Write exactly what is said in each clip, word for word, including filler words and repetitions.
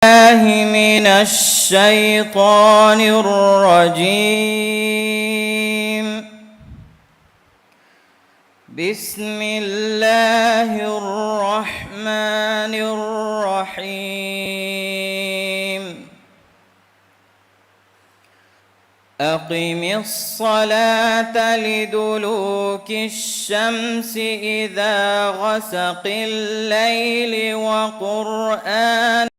بالله من الشيطان الرجيم. بسم الله الرحمن الرحيم. أقم الصلاة لدلوك الشمس إذا غسق الليل وقرآن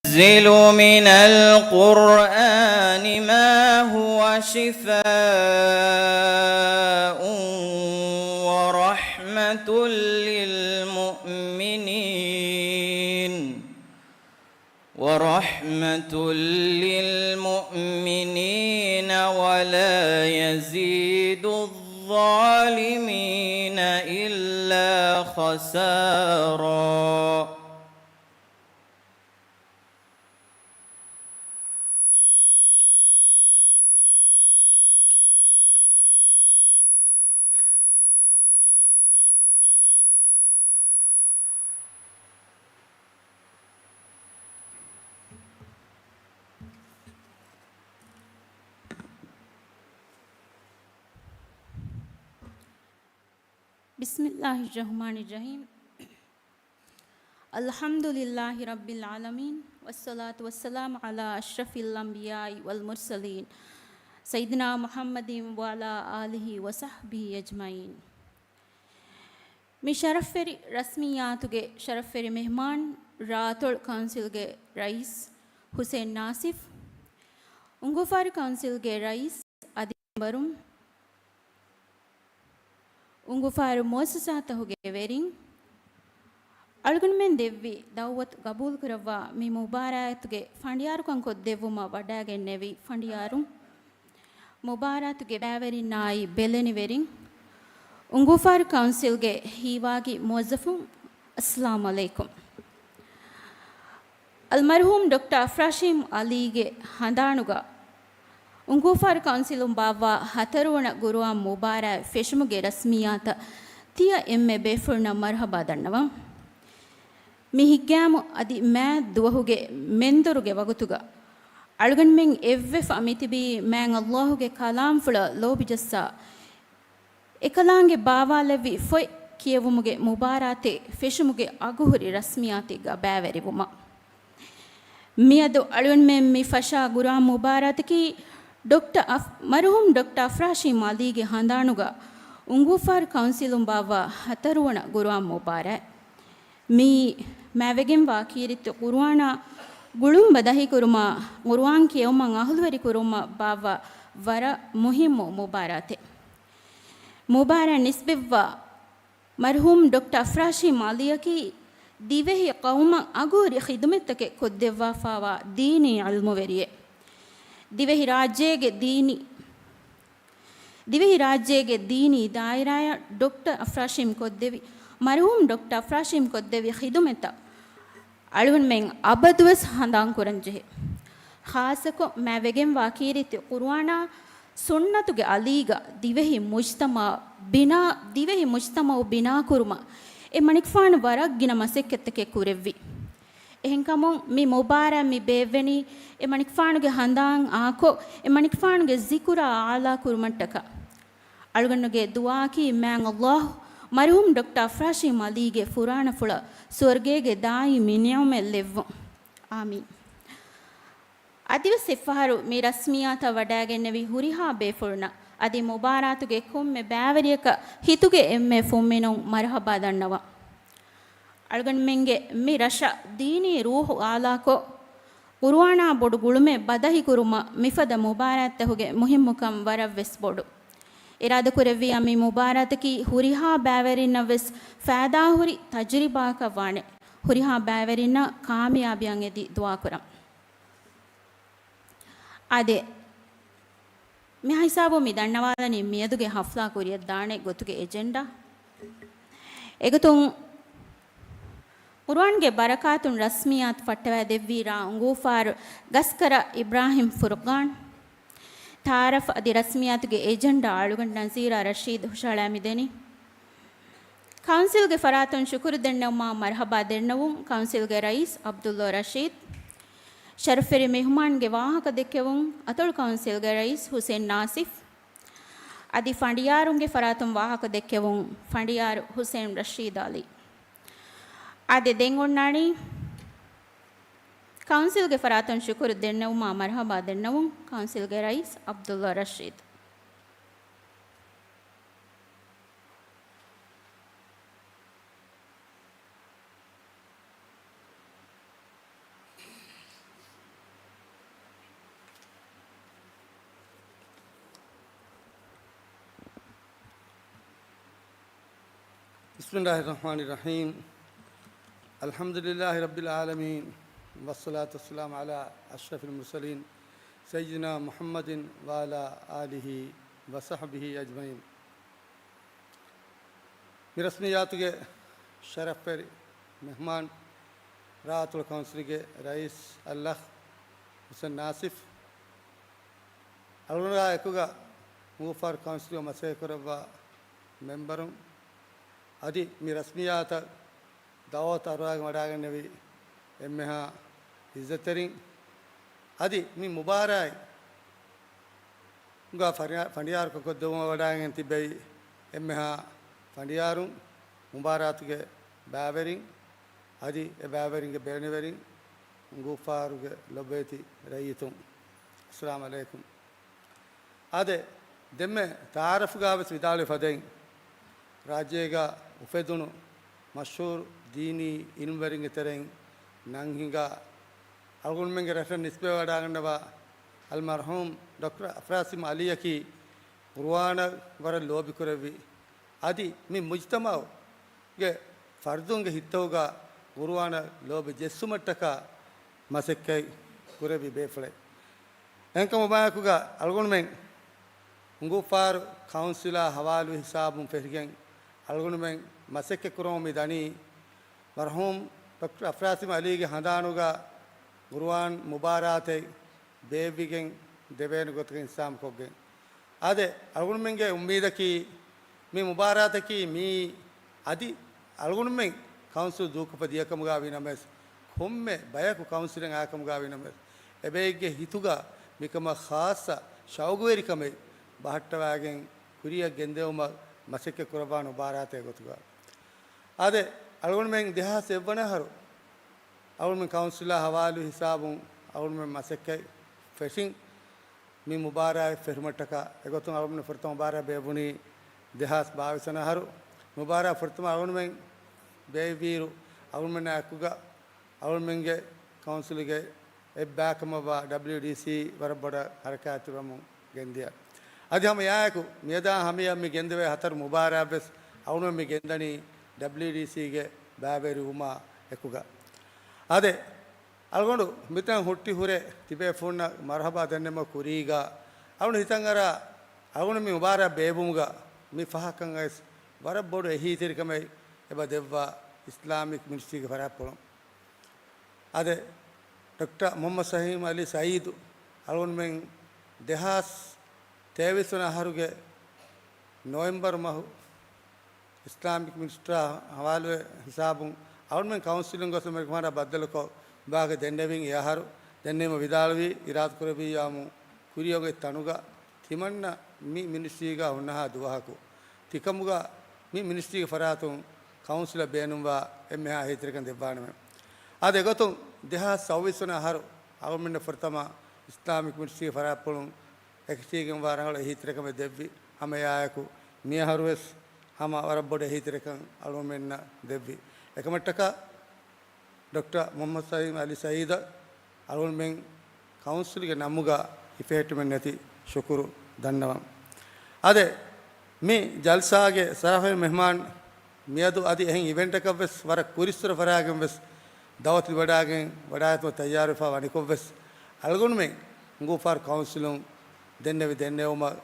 ينزل من القرآن ما هو شفاء ورحمة للمؤمنين، ورحمة للمؤمنين ولا يزيد الظالمين إلا خسارا. بسم الله الرحمن الرحيم. الحمد لله رب العالمين، والصلاة والسلام على أشرف الأنبياء والمرسلين، سيدنا محمد وعلى آله وصحبه أجمعين. މި ޝަރަފްވެރި ރަސްމިއްޔާތުގެ ޝަރަފްވެރި މެހްމާން، ރާތޮޅު ކައުންސިލްގެ ރައީސް ހުސެން ނާސިފް، އުނގޫފާރު ކައުންސިލްގެ ރައީސް އަދި މެމްބަރުން، އުނގޫފާރު މުއައްސަސާތަކުގެ ވެރިން، އަޅުގަނޑުމެން ދެއްވި ދައުވަތު ގަބޫލުކުރައްވާ މި މުބާރާތުގެ ފަނޑިޔާރުކަން ކޮށްދެއްވުމަށް ވަޑައިގެންނެވި ފަނޑިޔާރުން، މުބާރާތުގެ ބައިވެރިންނާއި ބެލެނިވެރިން، އުނގޫފާރު ކައުންސިލްގެ ހީވާގި މުވައްޒަފުން، އައްސަލާމު ޢަލައިކުމް. އަލްމަރުޙޫމް ޑޮކްޓަރ އަފްރާޝީމް ޢަލީގެ ހަނދާނުގަ އުނގޫފާރު ކައުންސިލުން ބާއްވާ ހަތަރުވަނަ ގުރުއާން މުބާރާތް ފެށުމުގެ ރަސްމިއްޔާތަށް ތިޔަ އެންމެ ބޭފުޅުންނަށް މަރުޙަބާ ދަންނަވަން. މި ހިތްގައިމު އަދި މާތް ދުވަހުގެ މެންދުރުގެ ވަގުތުގަ އަޅުގަނޑުމެން އެއްވެފަ މިތިބީ މާތް ﷲ ގެ ކަލާމްފުޅަށް ލޯބިޖައްސާ، އެކަލާނގެ ބާވާލެއްވި ފޮތް ކިޔެވުމުގެ މުބާރާތެއް ފެށުމުގެ އަގުހުރި ރަސްމިއްޔާތެއްގަ ބައިވެރިވުމަށް. މިއަދު އަޅުގަނޑުމެން މި ފަށާ ގުރުއާން މުބާރާތަކީ ޑޮކްޓަރ އަފް-، މަރުޙޫމް ޑޮކްޓަރ އަފްރާޝީމް ޢަލީގެ ހަނދާނުގަ އުނގޫފާރު ކައުންސިލުން ބާއްވާ ހަތަރުވަނަ ގުރުއާން މުބާރާތް. މިއީ މާތްވެގެންވާ ކީރިތި ޤުރުއާނާ ގުޅުން ބަދަހިކުރުމާ، ޤުރުއާން ކިޔެވުމަށް އަހުލުވެރިކުރުމަށް ބާއްވާ ވަރަށް މުހިއްމު މުބާރާތެއް. މުބާރާތް ނިސްބަތްވާ މަރުޙޫމް ޑޮކްޓަރ އަފްރާޝީމް ޢަލީއަކީ ދިވެހި ޤައުމަށް އަގުހުރި ޚިދުމަތްތަކެއް ކޮށްދެއްވާފައިވާ ދީނީ ޢިލްމުވެރިއެއް. ދިވެހިރާއްޖޭގެ ދީނީ، ދިވެހިރާއްޖޭގެ ދީނީ ދާއިރާއަށް ޑޮކްޓަރ އަފްރާޝީމް ކޮށްދެއްވި، މަރުޙޫމް ޑޮކްޓަރ އަފްރާޝީމް ކޮށްދެއްވި ޚިދުމަތްތައް އަޅުގަނޑުމެން އަބަދުވެސް ހަނދާންކުރަންޖެހޭ. ޚާއްޞަކޮށް މާތްވެގެންވާ ކީރިތި ޤުރުއާނާ ސުންނަތުގެ އަލީގަ ދިވެހި މުޖްތަމަޢަށް ބިނާ، ދިވެހި މުޖްތަމަޢު ބިނާކުރުމަށް އެ މަނިކުފާނު ވަރަށް ގިނަ މަސައްކަތްތަކެއް ކުރެއްވި. އެހެންކަމުން މި މުބާރާތް މި ބޭއްވެނީ އެ މަނިކުފާނުގެ ހަނދާން އާކޮށް، އެ މަނިކުފާނުގެ ޒިކުރާ އާލާ ކުރުމަށްޓަކާ. އަޅުގަނޑުގެ ދުޢާއަކީ މާތް ﷲ މަރުޙޫމް ޑޮކްޓަރ އަފްރާޝީމް ޢަލީގެ ފުރާނަފުޅަށް ސުވަރުގޭގެ ދާއިމީ ނިޢުމަތް ލެއްވުން. އާމީން. އަދިވެސް އެއްފަހަރު މި ރަސްމިއްޔާތަށް ވަޑައިގެންނެވި ހުރިހާ ބޭފުޅުންނަށް އަދި މުބާރާތުގެ ކޮންމެ ބައިވެރިޔަކަށް ހިތުގެ އެންމެ ފުންމިނުން މަރުޙަބާ ދަންނަވަން. އަޅުގަނޑުމެންގެ މި ރަށަށް ދީނީ ރޫޙު އާލާކޮށް، ޤުރުއާނާ ބޮޑު ގުޅުމެއް ބަދަހިކުރުމަށް މިފަދަ މުބާރާތްތަކުގެ މުހިއްމުކަން ވަރަށްވެސް ބޮޑު. އިރާދަކުރެއްވިއްޔާ މި މުބާރާތަކީ ހުރިހާ ބައިވެރިންނަށްވެސް ފައިދާހުރި ތަޖުރިބާއަކަށް ވާނެ. ހުރިހާ ބައިވެރިންނަށް ކާމިޔާބީއަށް އެދި ދުޢާކުރަން. އާދެ، މިހާ ހިސާބުން މި ދަންނަވާލަނީ މިއަދުގެ ހަފްލާ ކުރިއަށްދާނެ ގޮތުގެ އެޖެންޑާ. އެގޮތުން، ޤުރުއާންގެ ބަރަކާތުން ރަސްމިއްޔާތު ފައްޓަވައިދެއްވީ ރ. އުނގޫފާރު ގަސްކަރަ އިބްރާހިމް ފުރުޤާން. ތަޢާރަފް އަދި ރަސްމިއްޔާތުގެ އެޖެންޑާ އަޅުގަނޑު ނަޒީރާ ރަޝީދު ހުށަހަޅައި މިދެނީ. ކައުންސިލްގެ ފަރާތުން ޝުކުރު ދެންނެވުމާ މަރުޙަބާ ދެންނެވުން، ކައުންސިލްގެ ރައީސް ޢަބްދުﷲ ރަޝީދު. ޝަރަފްވެރި މެހުމާންގެ ވާހަކަ ދެއްކެވުން، އަތޮޅު ކައުންސިލްގެ ރައީސް ޙުސެން ނާސިފް. އަދި ފަނޑިޔާރުންގެ ފަރާތުން ވާހަކަ ދެއްކެވުން، ފަނޑިޔާރު ޙުސެން ރަޝީދު ޢަލީ. އާދެ، ދެން އޮންނާނީ ކައުންސިލްގެ ފަރާތުން ޝުކުރު ދެންނެވުމާ މަރުޙަބާ ދެންނެވުން، ކައުންސިލްގެ ރައީސް ޢަބްދުﷲ ރަޝީދު. بسم الله الرحمن الرحيم. الحمد لله رب العالمين. والصلاة والسلام على أشرف المرسلين سيدنا محمد وعلى آله وصحبه أجمعين. މި ރަސްމިއްޔާތުގެ ޝަރަފްވެރި މެހްމާން، ރ. އަތޮޅު ކައުންސިލްގެ ރައީސް އަލްއަޚް ޙުސެން ނާސިފް، އަޅުގަނޑާ އެކުގަ އުނގޫފާރު ކައުންސިލްގަ މަސައްކަތްކުރައްވާ މެމްބަރުން، އަދި މި ރަސްމިއްޔާތަށް ދަޢުވަތު އަރުވާގެން ވަޑައިގެންނެވި އެންމެހާ ޢިއްޒަތްތެރިން، އަދި މި މުބާރާތް ގަ ފަނޑިޔާ-، ފަނޑިޔާރުކަން ކޮށްދެއްވުމަށް ވަޑައިގެން ތިއްބެވި އެންމެހާ ފަނޑިޔާރުން، މުބާރާތުގެ ބައިވެރިން، އަދި އެ ބައިވެރިންގެ ބެލެނިވެރިން، އުނގޫފާރުގެ ލޮބުވެތި ރައްޔިތުން، އައްސަލާމް ޢަލައިކުމް. އާދެ، ދެންމެ ތަޢާރަފްގަ ވެސް ވިދާޅުވި ފަދައިން، ރާއްޖޭގަ އުފެދުނު މަޝްހޫރު ދީނީ ޢިލްމުވެރިންގެ ތެރެއިން ނަން ހިނގާ، އަޅުގަނޑުމެންގެ ރަށަށް ނިސްބަތްވެވަޑައިގަންނަވާ އަލްމަރްޙޫމް ޑޮކްޓަރ އަފްރާޝީމް ޢަލީއަކީ ޤުރުއާނަށް ވަރަށް ލޯބިކުރެއްވި، އަދި މި މުޖްތަމަޢުގެ ފަރުދުންގެ ހިތްތަކުގަ ޤުރުއާނަށް ލޯބި ޖެއްސުމަށްޓަކާ މަސައްކަތް ކުރެއްވި ބޭފުޅެއް. އެހެންކަމުން އަޅުގަނޑުމެން އުނގޫފާރު ކައުންސިލާ ހަވާލުވި ހިސާބުން ފެށިގެން އަޅުގަނޑުމެން މަސައްކަތް ކުރަމުން މި ދަނީ، މަރްޙޫމް ޑޮކްޓަރ އަފްރާޝީމް ޢަލީގެ ހަނދާނުގަ ޤުރުއާން މުބާރާތެއް ބޭއްވިގެން ދެވޭނެ ގޮތަކަށް އިންތިޒާމް ކޮށްގެން. އާދެ، އަޅުގަނޑުމެންގެ އުއްމީދަކީ މި މުބާރާތަކީ މީ އަދި އަޅުގަނޑުމެން ކައުންސިލް ދޫކޮށްފަ ދިޔަކަމުގަ ވީނަމަވެސް، ކޮންމެ ބަޔަކު ކައުންސިލަށް އައިކަމުގަ ވީނަމަވެސް، އެބައެއްގެ ހިތުގަ މިކަމަށް ޚާއްޞަ ޝައުގުވެރިކަމެއް ބަހައްޓަވައިގެން ކުރިއަށް ގެންދެވުމަށް މަސައްކަތް ކުރައްވާނެ މުބާރާތެއް ގޮތުގަ. އާދެ، އަޅުގަނޑުމެން ދެހާސް އެއްވަނަ އަހަރު އަޅުގަނޑުމެން ކައުންސިލާ ހަވާލު ހިސާބުން އަޅުގަނޑުމެން މަސައްކަތް ފެށިން މި މުބާރާތް ފެށުމަށްޓަކާ. އެގޮތުން އަޅުގަނޑުމެން ފުރަތަމަ މުބާރާތް ބޭއްވުނީ ދެހާސް ބާވީސް ވަނަ އަހަރު. މުބާރާތް ފުރަތަމަ އަޅުގަނޑުމެން ބޭއްވިއިރު، އަޅުގަނޑުމެންނާ އެކުގަ އަޅުގަނޑުމެންގެ ކައުންސިލުގެ އެއްބައިކަމަށްވާ ޑަބްލިއުޑީސީ ވަރަށް ބޮޑަށް ހަރަކާތް ތިބަމުން ގެންދިޔަ. އަދި ހަމަ އެއާއެކު، މިއަދާ ހަމަޔަށް މި ގެންދެވޭ ހަތަރު މުބާރާތްވެސް އަޅުގަނޑުމެން މި ގެންދަނީ ޑަބްލިއުޑީސީގެ ބައިވެރިވުމާ އެކުގަ. އާދެ، އަޅުގަނޑު މިތަން ހުއްޓި ހުރެ ތިބޭފުޅުންނަށް މަރުޙަބާ ދެންނެވުމަށް ކުރީގަ، އަޅުގަނޑު ހިތަށް އަރާ، އަޅުގަނޑު މި މުބާރާތް ބޭއްވުމުގަ މި ފަހަކަށް އައިސް ވަރަށް ބޮޑު އެހީތެރިކަމެއް އެބަ ދެއްވާ އިސްލާމިކް މިނިސްޓްރީގެ ފަރާތްޕުޅުން. އާދެ، ޑޮކްޓަރ މުޙައްމަދު ޝަހީމް ޢަލީ ސައީދު އަޅުގަނޑުމެން ދެހާސް ތޭވީސް ވަނަ އަހަރުގެ ނޮވެމްބަރު މަހު އިސްލާމިކް މިނިސްޓަރާ ހަވާލުވެ ހިސާބުން އަޅުގަނޑުމެން ކައުންސިލުން ގޮސް މެރިކުމާނާ ބައްދަލުކޮށް، ވާހަކަ ދެންނެވިން އެ އަހަރު ދެންނެވީމަ ވިދާޅުވީ، އިރާދަކުރެއްވިއްޔާމު ކުރިއަށް އޮތް ތަނުގަ ތިމަންނަ މި މިނިސްޓްރީގަ ހުންނަހާ ދުވަހަކު ތިކަމުގަ މި މިނިސްޓްރީގެ ފަރާތުން ކައުންސިލަށް ބޭނުންވާ އެންމެހާ އެހީތެރިކަން ދެއްވާނަމޭ. އާދެ، އެގޮތުން ދެހާސް ސައުވީސް ވަނަ އަހަރު އަޅުގަނޑުމެންނަށް ފުރަތަމަ އިސްލާމިކް މިނިސްޓްރީގެ ފަރާތްޕުޅުން އެކަށީގެންވާ ރަނގަޅު އެހީތެރިކަމެއް ދެއްވި. ހަމަ އެއާއެކު މިއަހަރުވެސް ހަމަ ވަރަށް ބޮޑު އެހީތެރިކަން އަޅުގަނޑުމެންނަށް ދެއްވި. އެކަމަށްޓަކާ ޑޮކްޓަރ މުޙައްމަދު ސައީމް ޢަލީ ސައީދަށް އަޅުގަނޑުމެން ކައުންސިލްގެ ނަމުގަ ހިފެހެއްޓުމެއް ނެތި ޝުކުރު ދަންނަވަން. އާދެ، މި ޖަލްސާގެ ޝަރަފުވެރި މެހްމާން މިއަދު އަދި އެހެން އިވެންޓަކަށްވެސް ވަރަށް ކުރިއްސުރެ ފަރާގެންވެސް ދައުވަތު ލިބިވަޑައިގެން ވަޑައިގަތުމަށް ތައްޔާރުވެފަ ވަނިކޮށްވެސް، އަޅުގަނޑުމެން އުނގޫފާރު ކައުންސިލުން ދެންނެވި ދެންނެވުމަށް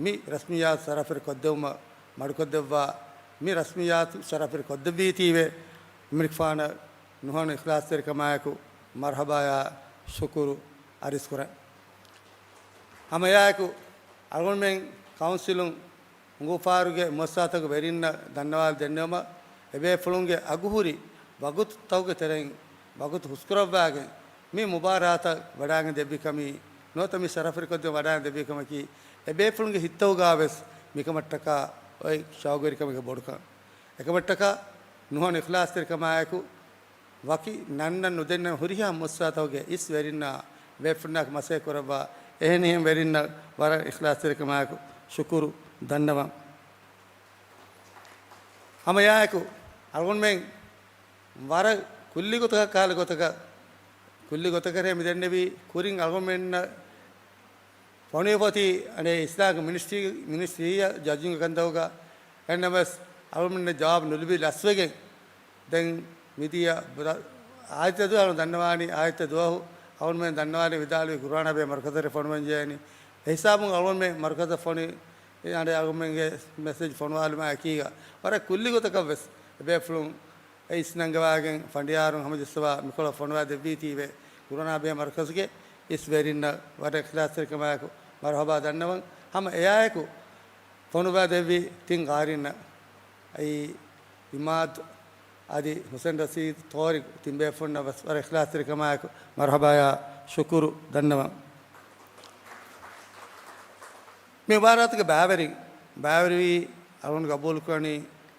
މި ރަސްމިއްޔާތު ޝަރަފުވެރި ކޮށްދެވުމަށް މަޑުކޮށްދެއްވާ، މި ރަސްމިއްޔާތު ޝަރަފުވެރި ކޮށްދެއްވީތީވެ، އެމަނިކުފާނަށް ނުހަނު އިޚްލާޞްތެރިކަމާއެކު މަރުޙަބާޔާ ޝުކުރު އަރިސްކުރަން. ހަމައެއާއެކު އަޅުގަނޑުމެން ކައުންސިލުން އުނގޫފާރުގެ މުއައްސަސާތަކުގެ ވެރިންނަށް ދަންނަވާލި ދެންނެވުމަށް އެބޭފުޅުންގެ އަގުހުރި ވަގުތުތަކުގެ ތެރެއިން ވަގުތު ހުސްކުރައްވާގެން މި މުބާރާތަށް ވަޑައިގެން ދެއްވި ކަމީ ނުވަތަ މި ޝަރަފުވެރިކޮށްދޭން ވަޑައިގެން ދެއްވި ކަމަކީ، އެބޭފުޅުންގެ ހިތްތަކުގަވެސް މިކަމަށްޓަކާ އޮތް ޝައުގުވެރިކަމުގެ ބޮޑުކަން. އެކަމަށްޓަކާ ނުހަނު އިޚްލާޞްތެރިކަމާއެކު ވަކި ނަންނަން ނުދެންނެވި ހުރިހާ މުއައްސަސާތަކުގެ އިސް ވެރިންނާ ބޭފުޅުންނާއެކު މަސައްކަތް ކުރައްވާ އެހެނިހެން ވެރިންނަށް ވަރަށް އިޚްލާޞްތެރިކަމާއެކު ޝުކުރު ދަންނަވަން. ހަމައެއާއެކު އަޅުގަނޑުމެން ވަރަށް ކުއްލި ގޮތަކަށް ކަހަލަ ގޮތަކަށް ކުއްލި ގޮތަކަށް މި ދެންނެވީ ކުރިން އަޅުގަނޑުމެންނަށް ފޮނުވިފައި އަނެއް އިސްލާމް މިނިސްޓްރީ، މިނިސްޓްރީއަށް ޖަޖުންގެ ކަންތައްގަ އެހެންނަމަވެސް އަޅުގަނޑުމެންނަށް ޖަވާބު ނުލިބި ލަސްވެގެން ދެން މިދިޔަ ބުރ-، އާދިއްތަ ދުވަހު އަޅުގަނޑު ދަންނަވާނީ، އާދިއްތަ ދުވަހު އަޅުގަނޑުމެން ދަންނަވާނީ ވިދާޅުވި ގުރުއާނާ ބެހޭ މަރުކަޒަށް ފޮނުވަން ޖެހޭނީ. އެހިސާބުން އަޅުގަނޑުމެން މަރުކަޒަށް ފޮނި އަނެއް އަޅުގަނޑުމެންގެ މެސެޖް ފޮނުވާލުމާ އެކީގަ ވަރަށް ކުއްލި ގޮތަކަށްވެސް އެބޭފުޅުން އެ އިސްނަންގަވާގެން ފަނޑިޔާރުން ހަމަޖައްސަވާ މިކޮޅަށް ފޮނުވާ ދެއްވީތީވެ، ގުރުއާނާ ބެހޭ މަރުކަޒުގެ އިސް ވެރިންނަށް ވަރަށް އިޚްލާޞްތެރިކަމާއެކު މަރުޙަބާ ދަންނަވަން. ހަމަ އެއާއެކު ފޮނުވާ ދެއްވި ތިން ގާރީންނަށް، އައި އިމާދު އަދި ހުސެން ރަޝީދު ޠާރިޤު ތިން ބޭފުޅުންނަށް ވެސް ވަރަށް އިޚްލާޞްތެރިކަމާއެކު މަރުޙަބާޔާ ޝުކުރު ދަންނަވަން. މި މުބާރާތުގެ ބައިވެރިން، ބައިވެރިވީ އަޅުގަނޑު ގަބޫލުކުރަނީ،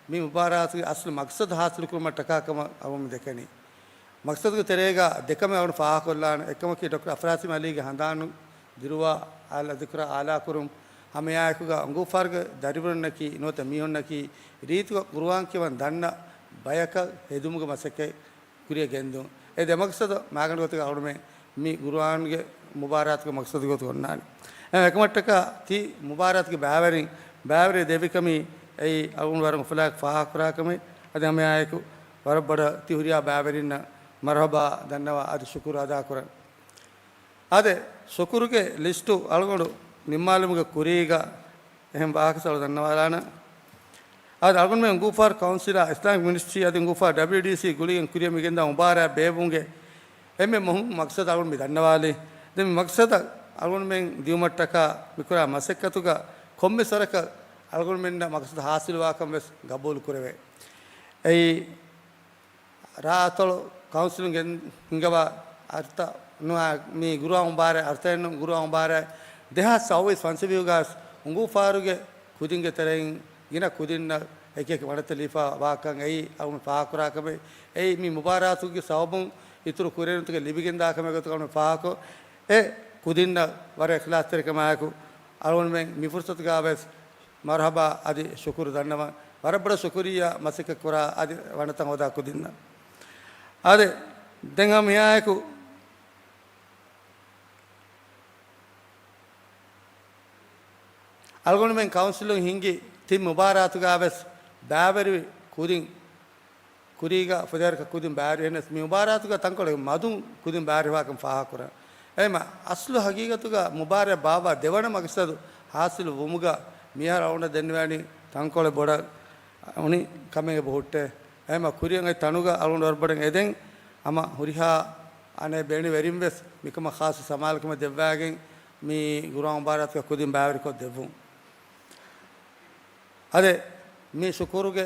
މި މުބާރާތުގެ އަސްލު މަޤްޞަދު ޙާޞިލުކުރުމަށް ޓަކާ ކަމަށް އަޅުގަނޑު ދެކެނީ. މަޤްޞަދުގެ ތެރޭގަ ދެކަމެއް އަޅުގަނޑު ފާހަގަކޮށްލާނެ. އެއްކަމަކީ ޑޮކްޓަރ އަފްރާޝީމް ޢަލީގެ ހަނދާނު ދިރުވާ އާލާ ދިކުރާ އާލާކުރުން، ހަމައެއާއެކުގަ އުނގޫފާރުގެ ދަރިވަރުންނަކީ ނުވަތަ މީހުންނަކީ ރީތިކޮށް ޤުރުއާން ކިޔަވަން ދަންނަ ބަޔަކަށް ހެދުމުގެ މަސައްކަތް ކުރިއަށް ގެންދުން. އެ ދެމަޤްޞަދު މާގަނޑު ގޮތުގަ އަޅުމެން މި ގުރުއާންގެ މުބާރާތުގެ މަޤްޞަދު ގޮތުގަ އޮންނާނެ. އެ އެކަމަށްޓަކާ ތި މުބާރާތުގެ ބައިވެރިން ބައިވެރި ދެއްވިކަމީ އެއީ އަޅުގަނޑު ވަރަށް އުފަލާއެކު ފާހަގަކުރާ ކަމެއް. އަދި ހަމައެއާއެކު ވަރަށް ބޮޑަށް ތި ހުރިހާ ބައިވެރިންނަށް މަރުޙަބާ ދަންނަވާ އަދި ޝުކުރު އަދާކުރަން. އާދެ، ޝުކުރުގެ ލިސްޓު އަޅުގަނޑު ނިންމާލުމުގެ ކުރީގަ އެހެން ވާހަކަ އަޅުގަނޑު ދަންނަވާލާނަން. އާދެ، އަޅުގަނޑުމެން އުނގޫފާރު ކައުންސިލާ، އިސްލާމިކް މިނިސްޓްރީ އަދި އުނގޫފާރު ޑަބްލިޔުޑީސީ ގުޅިގެން ކުރިއަށް މިގެންދާ މުބާރާތް ބޭއްވުމުގެ އެންމެ މުހިންމު މަޤްޞަދު އަޅުގަނޑު މި ދަންނަވާލީ. ދެން މި މަޤްޞަދަށް އަޅުގަނޑުމެން ދިއުމަށްޓަކާ މިކުރާ މަސައްކަތުގަ ކޮންމެސް ވަރަކަށް އަޅުގަނޑުމެންނަށް މަޤްޞަދު ޙާޞިލުވާކަން ވެސް ގަބޫލު ކުރެވޭ. އެއީ، ރާއަތޮޅު ކައުންސިލުން ގެން ހިންގަވާ އަރްތަ ނުވާ މި ގުރުއާން މުބާރާތް، އަރްތައެއްނު ގުރުއާން މުބާރާތް ދެހާސް ސައުވީސް ފަންސަވީހުގަ އުނގޫފާރުގެ ކުދިންގެ ތެރެއިން ގިނަ ކުދިންނަށް އެކިއެކި ވަނަތައް ލިބިފަ ވާކަން އެއީ އަޅުގަނޑު ފާހަގަކުރާ ކަމެއް. އެއީ މި މުބާރާތުގެ ސަބަބުން އިތުރު ކުރިއެރުންތަކެއް ލިބިގެންދާ ކަމެއް ގޮތުގަ އަޅުގަނޑު ފާހަގަކޮށް، އެ ކުދިންނަށް ވަރަށް އިޚްލާޞްތެރިކަމާއެކު އަޅުގަނޑުމެން މި ފުރުޞަތުގަ ވެސް މަރުޙަބާ އަދި ޝުކުރު ދަންނަވަން. ވަރަށް ބޮޑަށް ޝުކުރިއްޔާ މަސައްކަތް ކުރާ އަދި ވަނަތައް ހޯދާ ކުދިންނަށް. އާދެ، ދެން ހަމަ މިއާއެކު އަޅުގަނޑުމެން ކައުންސިލުން ހިންގި ތިން މުބާރާތުގަ ވެސް ބައިވެރިވި ކުދިން ކުރީގަ ފުދޭވަރަކަށް ކުދިން ބައިވެރި އެހެނަސް މި މުބާރާތުގަ ތަންކޮޅެއް މަދުން ކުދިން ބައިވެރިވާކަން ފާހަގަކުރަން. އެހެންމަ އަސްލު ހަގީގަތުގަ މުބާރާތް ބާއްވާ ދެވަނަ މަޤްޞަދު ޙާޞިލު ވުމުގަ މިހާރު އަޅުގަނޑަށް ދެންނެވޭނީ ތަންކޮޅެއް ބޮޑަށް އުނި ކަމެއް އެބަ ހުއްޓޭ. އެހެންމަ ކުރިއަށް އޮތް ތަނުގަ އަޅުގަނޑު ވަރަށް ބޮޑަށް އެދެން ހަމަ ހުރިހާ އަނެއް ބޭނުން ވެރިން ވެސް މިކަމަށް ޚާއްޞަ ސަމާލުކަމެއް ދެއްވާގެން މި ގުރުއާން މުބާރާތުގަ ކުދިން ބައިވެރިކޮށް ދެއްވުން. އާދެ، މި ޝުކުރުގެ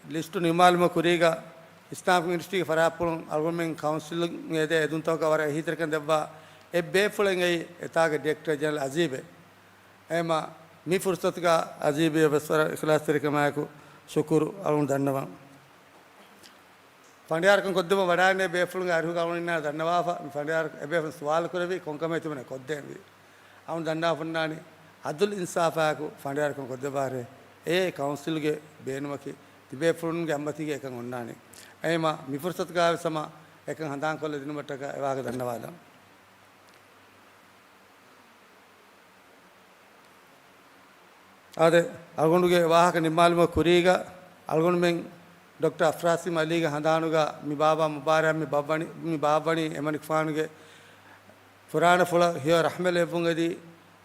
ލިސްޓު ނިންމާލުމަށް ކުރީގަ އިސްލާމިކް ޔުނިވަރސިޓީގެ ފަރާތްޕުޅުން އަޅުގަނޑުމެން ކައުންސިލުން އެދޭ އެދުންތަކަށް ވަރަށް އެހީތެރިކަން ދެއްވާ އެއްބޭފުޅެއް އެއީ އެތާގެ ޑިރެކްޓަރ ޖެނެރަލް އަޒީބެއް. އެހެންމަ މި ފުރުސަތުގަ އަޒީބަށް ވެސް ވަރަށް އިޚްލާޞްތެރިކަމާއެކު ޝުކުރު އަޅުގަނޑު ދަންނަވަން. ފަނޑިޔާރުކަން ކޮށްދެއްވަން ވަޑާންނެ ބޭފުޅުންގެ އަރިހުގަ އަޅުގަނޑު އިންނާ ދަންނަވާފަ، މި ފަނޑިޔާރު އެބޭފުޅުން ސުވާލު ކުރެއްވި ކޮން ކަމެއް ތިބުނެ ކޮށްދޭންވީ. އަޅުގަނޑު ދަންނަވާފަ އޮންނާނީ އަދުލް އިންސާފާއެކު ފަނޑިޔާރުކަން ކޮށްދެއްވާށޭ. އެއީ ކައުންސިލްގެ ބޭނުމަކީ. ތިބޭފުޅުންގެ އަތްމަތީގަ އެކަން އޮންނާނީ. އެހެންމަ މި ފުރުސަތުގަ ވެސް ހަމަ އެކަން ހަނދާންކޮށްލަދިނުމަށްޓަކާ އެވާހަކަ ދަންނަވާލަން. އާދެ، އަޅުގަނޑުގެ ވާހަކަ ނިންމާލުމުގެ ކުރީގަ، އަޅުގަނޑުމެން ޑޮކްޓަރ އަފްރާޝީމް އަލީގެ ހަނދާނުގަ މި ބާވާ މުބާރާތް މި ބާއްވަނީ، މި ބާއްވަނީ އެމަނިކުފާނުގެ ފުރާނަފުޅަށް ހެޔޮ ރަޙްމަތް ލެއްވުން އެދި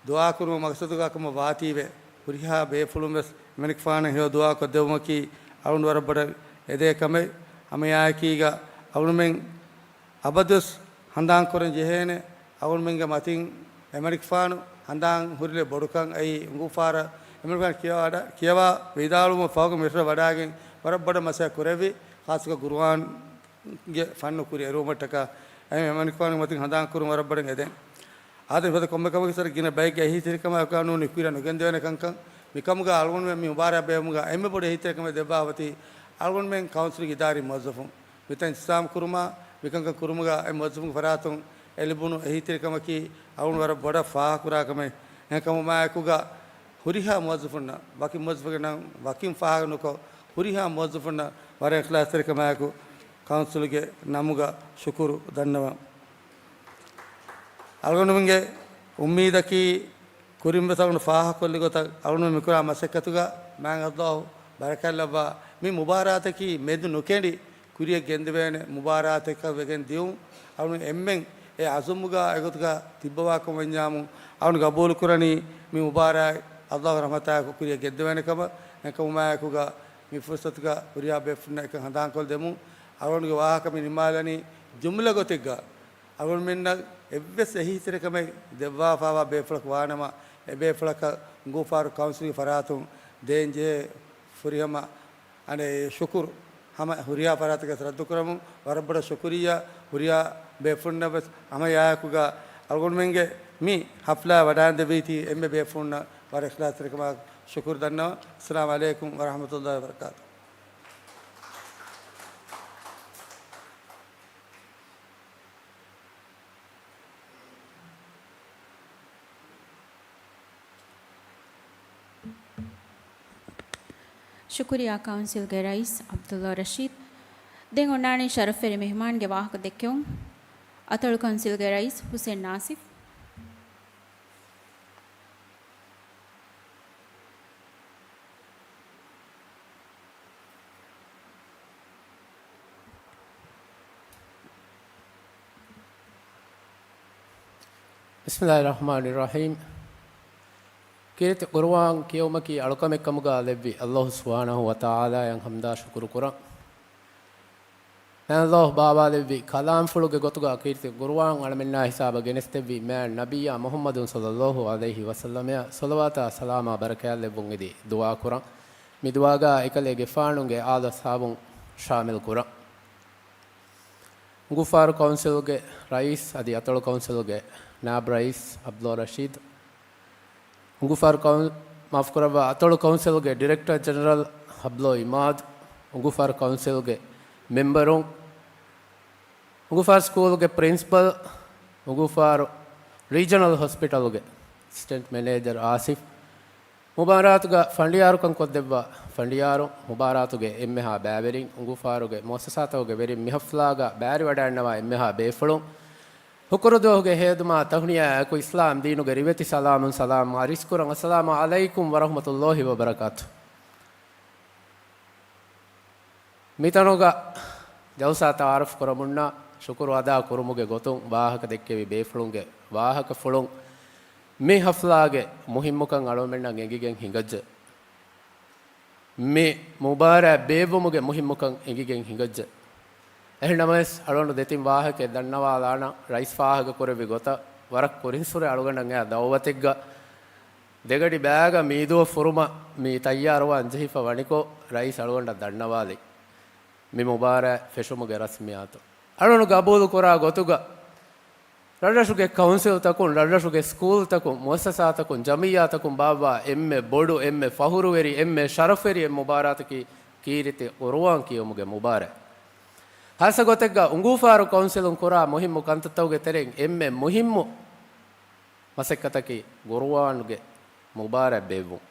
ދުޢާ ކުރުމުގެ މަޤްޞަދުގަ ކަމަށް ވާތީވެ، ހުރިހާ ބޭފުޅުން ވެސް އެމަނިކުފާނަށް ހެޔޮ ދުޢާ ކޮށްދެއްވުމަކީ އަޅުގަނޑު ވަރަށް ބޮޑަށް އެދޭ ކަމެއް. ހަމައެއާއެކީގަ އަޅުގަނޑުމެން އަބަދުވެސް ހަނދާންކުރަން ޖެހޭނެ، އަޅުގަނޑުމެންގެ މަތިން އެމަނިކުފާނު ހަނދާން ހުރިލެއް ބޮޑުކަން. އެއީ އުނގޫފާރަށް އެމަނިކުފާނު ކިޔަވާ، ކިޔަވާ ވިދާޅުވުމަށް ފަހުގަ މިސްރަށް ވަޑާގެން ވަރަށް ބޮޑަށް މަސައްކަތް ކުރެއްވި، ޚާއްޞަކޮށް ޤުރުއާންގެ ފަންނު ކުރިއެރުވުމަށްޓަކާ. އެހެން އެމަނިކުފާނުގެ މަތިން ހަނދާން ކުރުން ވަރަށް ބޮޑަށް އެދެން. އާދެ، މިފަދަ ކޮންމެ ކަމަކީ ސަރަ ގިނަ ބައެއްގެ އެހީތެރިކަމާއެކު ނޫނީ ކުރިއަށް ނުގެންދެވޭނެ ކަންކަން. މިކަމުގަ އަޅުގަނޑުމެން މި މުބާރާތް ބޭއްވުމުގަ އެންމެ ބޮޑު އެހީތެރިކަމެއް ދެއްވާ އޮތީ އަޅުގަނޑުމެން ކައުންސިލްގެ އިދާރީ މުވައްޒަފުން މިތަން އިސްތިޚްދާމް ކުރުމާ، މިކަންކަން ކުރުމުގަ އެ މުވައްޒަފުންގެ ފަރާތުން އެ ލިބުނު އެހީތެރިކަމަކީ އަޅުގަނޑު ވަރަށް ބޮޑަށް ފާހަގަކުރާ ކަމެއް. އެހެންކަމުމާއެކުގަ ހުރިހާ މުވައްޒަފުންނަށް، ވަކި މުވައްޒަފެއްގެ ނަން ވަކިން ފާހަގަ ނުކޮށް، ހުރިހާ މުވައްޒަފުންނަށް ވަރަށް އިޚްލާޞްތެރިކަމާއެކު ކައުންސިލްގެ ނަމުގަ ޝުކުރު ދަންނަވަން. އަޅުގަނޑުމެންގެ އުއްމީދަކީ، ކުރިން ވެސް އަޅުގަނޑު ފާހަގަކޮށްލި ގޮތަށް، އަޅުގަނޑު މިކުރާ މަސައްކަތުގަ މާތް ﷲ ބަރަކާތްލައްވާ، މި މުބާރާތަކީ މެދު ނުކެނޑި، ކުރިއަށް ގެންދެވޭނެ މުބާރާތަކަށް ވެގެން ދިޔުން. އަޅުގަނޑު އެންމެން އެ އަޒުމުގަ އެގޮތުގަ ތިއްބަވާކަމަށް ވަންޏާމު، އަޅުގަނޑު ގަބޫލުކުރަނީ މި މުބާރާތް ﷲގެ ރަޙްމަތާއެކު ކުރިއަށް ގެންދެވޭނެ ކަމަށް. އެކަމުމާއެކުގަ މި ފުރުސަތުގަ ހުރިހާ ބޭފުޅުންނަށް އެކަން ހަނދާންކޮށްދެމުން. އަޅުގަނޑުގެ ވާހަކަ މި ނިންމާލަނީ ޖުމްލަ ގޮތެއްގަ. އަޅުގަނޑުމެންނަށް އެއްވެސް އެހީތެރިކަމެއް ދެއްވާފައިވާ ބޭފުޅަކު ވާނަމަ، އެ ބޭފުޅަކަށް އުނގޫފާރު ކައުންސިލްގެ ފަރާތުން ދޭންޖެހޭ ފުރިހަމަ އަނެއް ޝުކުރު ހަމަ ހުރިހާ ފަރާތަކަށް ރައްދުކުރަމުން ވަރަށް ބޮޑަށް ޝުކުރިއްޔާ. ހުރިހާ ބޭފުޅުންނަށް ވެސް ހަމައެއާއެކުގަ އަޅުގަނޑުމެންގެ މި ހަފްލާ ވަޑާންދެއްވީތީ އެންމެ ބޭފުޅުންނަށް ވަރަށް އިޚްލާޞްތެރިކަމާ ޝުކުރު ދަންނަވަން. އައްސަލާމު ޢަލައިކުމް ވަރަޙްމަތުﷲ ވަބަރަކާތުހު. ޝުކުރިއްޔާ ކައުންސިލްގެ ރައީސް ޢަބްދުﷲ ރަޝީދު. ދެން އޮންނާނީ ޝަރަފްވެރި މެހްމާންގެ ވާހަކަ ދެއްކެވުން. އަތޮޅު ކައުންސިލްގެ ރައީސް ޙުސެން ނާސިފް. بسم الله الرحمن الرحيم. ކީރިތި ޤުރުއާން ކިޔެވުމަކީ އަޅުކަމެއް ކަމުގަ ލެއްވި ﷲ ސުބްޙާނަހޫ ވަތަޢާލާއަށް ޙަމްދާ ޝުކުރު ކުރަން. މާތް ﷲ ބާވާލެއްވި ކަލާމްފުޅުގެ ގޮތުގަ ކީރިތި ޤުރުއާން އަޅަމެންނާ ހިސާބަށް ގެނެސްދެއްވި މާތް ނަބިއްޔާ މުޙައްމަދު ޞައްލަﷲ ޢަލައިހި ވަސައްލަމައަށް ޞަލަވާތާ ސަލާމާ ބަރަކާތްލެއްވުން އެދި ދުޢާ ކުރަން. މި ދުޢާގަ އެކަލޭގެފާނުގެ އާލު އަޞްޙާބުން ޝާމިލް ކުރަން. އުނގޫފާރު ކައުންސިލްގެ ރައީސް އަދި އަތޮޅު ކައުންސިލްގެ ނާއިބު ރައީސް ޢަބްދުﷲ ރަޝީދު، އުނގޫފާރު ކައުން-، މާފުކުރައްވާ، އަތޮޅު ކައުންސިލްގެ ޑިރެކްޓަރ ޖެނެރަލް ހަބްލޯ އިމާދު، އުނގޫފާރު ކައުންސިލްގެ މެމްބަރުން، އުނގޫފާރު ސްކޫލްގެ ޕްރިންސިޕަލް، އުނގޫފާރު ރީޖަނަލް ހޮސްޕިޓަލްގެ އެސިސްޓެންޓް މެނޭޖަރ އާސިފް، މުބާރާތުގަ ފަނޑިޔާރުކަން ކޮށްދެއްވާ ފަނޑިޔާރުން، މުބާރާތުގެ އެންމެހާ ބައިވެރިން، އުނގޫފާރުގެ މުއައްސަސާތަކުގެ ވެރިން، މި ހަފްލާގަ ބައިވެރިވަޑައިންނަވާ އެންމެހާ ބޭފުޅުން، ހުކުރުދުވަހުގެ ހޭދުމާ ތަހުނިޔާއާއެކު އިސްލާމް ދީނުގެ ރިވެތި ސަލާމުން ސަލާމް އަރިސްކުރަން. އައްސަލާމު ޢަލައިކުމް ވަރަޙްމަތުﷲ ވަބަރަކާތުހު. މިތަނުގަ ޖަލްސާ ތަޢާރަފް ކުރަމުންނާ ޝުކުރު އަދާ ކުރުމުގެ ގޮތުން ވާހަކަ ދެއްކެވި ބޭފުޅުންގެ ވާހަކަފުޅުން މި ހަފްލާގެ މުހިއްމުކަން އަޅުގަނޑުމެންނަށް އެނގިގެން ހިނގައްޖެ. މި މުބާރާތް ބޭއްވުމުގެ މުހިއްމުކަން އެނގިގެން ހިނގައްޖެ. އެހެންނަމަވެސް، އަޅުގަނޑު ދެތިން ވާހަކައެއް ދަންނަވާލާނަން. ރައީސް ފާހަގަކުރެއްވި ގޮތަށް، ވަރަށް ކުރިންސުރެ އަޅުގަނޑަށް އައި ދަޢުވަތެއްގަ ދެގަޑި ބައިގަ މީދޫއަށް ފުރުމަށް މި ތައްޔާރުވާން ޖެހިފަ ވަނިކޮށް، ރައީސް އަޅުގަނޑަށް ދަންނަވާލި. މި މުބާރާތް ފެށުމުގެ ރަސްމިއްޔާތު. އަޅުން ގަބޫލު ކުރާ ގޮތުގަ، ރަށްރަށުގެ ކައުންސިލްތަކުން، ރަށްރަށުގެ ސްކޫލްތަކުން، މުއައްސަސާތަކުން، ޖަމިއްޔާތަކުން ބާއްވާ އެންމެ ބޮޑު، އެންމެ ފަހުރުވެރި، އެންމެ ޝަރަފްވެރި އެއް މުބާރާތަކީ ކީރިތި ޤުރުއާން ކިޔެވުމުގެ މުބާރާތް. ހާއްސަ ގޮތެއްގަ އުނގޫފާރު ކައުންސިލުން ކުރާ މުހިއްމު ކަންތައްތަކުގެ ތެރެއިން އެންމެ މުހިއްމު މަސައްކަތަކީ ޤުރުއާންގެ މުބާރާތް ބޭއްވުން.